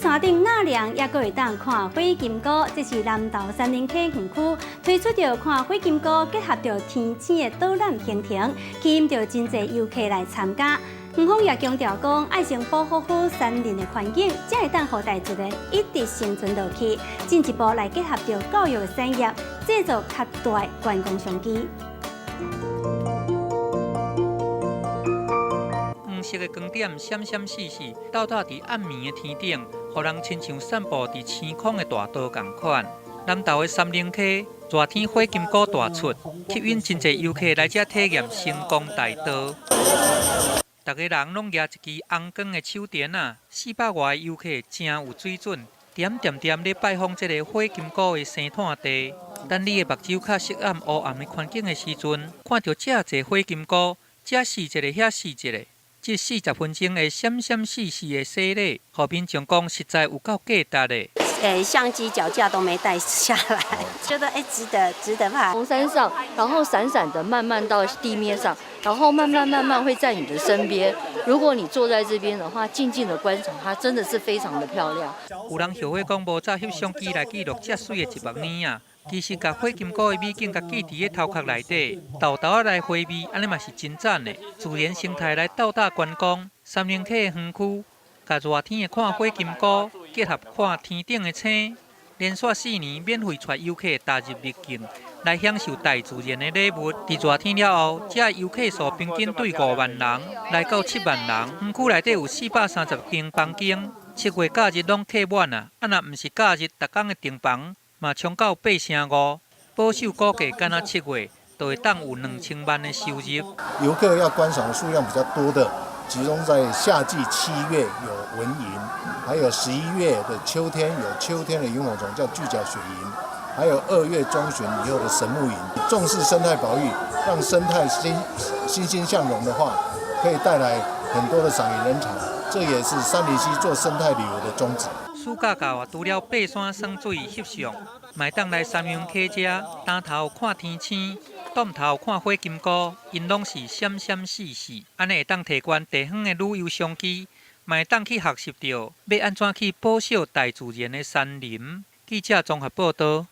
山頂納涼，猶閣會當看火金姑，這是南投杉林溪園區推出著看火金姑結合著天星的導覽行程，吸引著真濟遊客來參加。園方也強調講，愛先保護好山林的環境，才會當予大自然一直生存落去。進一步來結合著教育的產業，製造較大的觀光商機。黃色的光點閃閃爍爍，鬥鬥佇暗暝的天頂，予人親像散步佇星空的大道仝款。南投的杉林溪熱天火金姑大出，吸引真濟遊客來遮體驗星光大道。逐个人攏舉一支紅光的手電仔，400外个遊客誠有水準，點恬恬咧拜訪這个火金姑的生湠地。等你的目睭較適應烏暗的環境的時陣，看著遮濟火金姑，遮死一個，遐死一個。這40分鐘的閃閃爍爍的洗禮，予民眾講實在有夠價值的。相機腳架都沒帶下來，覺得值得，值得拍。從山上，然後閃閃的慢慢到地面上，然後慢慢慢慢會在你的身邊。如果你坐在這邊的話，靜靜的觀賞它，真的是非常的漂亮。有人後悔講無早翕相機來記錄這媠的一目爾啊！其實共火金姑的美景共記佇咧頭殼內底，沓沓仔來回味，按呢嘛是真讚的。自然生態來鬥膽觀光，杉林溪的園區，共熱天的看火金姑，結合看天頂的星，連續4年免費帶遊客踏入秘境，來享受大自然的禮物。佇熱天了後，遮遊客數平均對5萬人來到7萬人。園區內底有430間房間，7月假日攏客滿啊！啊，若毋是假日，逐工的訂房嘛衝到8成5，保守估計，干焦7月就會當有2000萬的收入。遊客要觀賞的數量比較多的，集中在夏季7月有蚊蠅，還有11月的秋天有秋天的螢火蟲叫巨角雪蠅，還有2月中旬以後的神木蠅。重視生態保育，讓生態欣欣欣向榮的話，可以帶來很多的賞螢人潮，這也是杉林溪做生態旅遊的宗旨。暑假到啊，除了爬山耍水翕相，嘛會當來杉林溪遮，擔頭看天星，當頭看火金姑，𪜶攏是閃閃爍爍，按呢會當提懸地方的旅遊商機，嘛會當去學習著欲按怎去保守大自然的山林。記者綜合報導。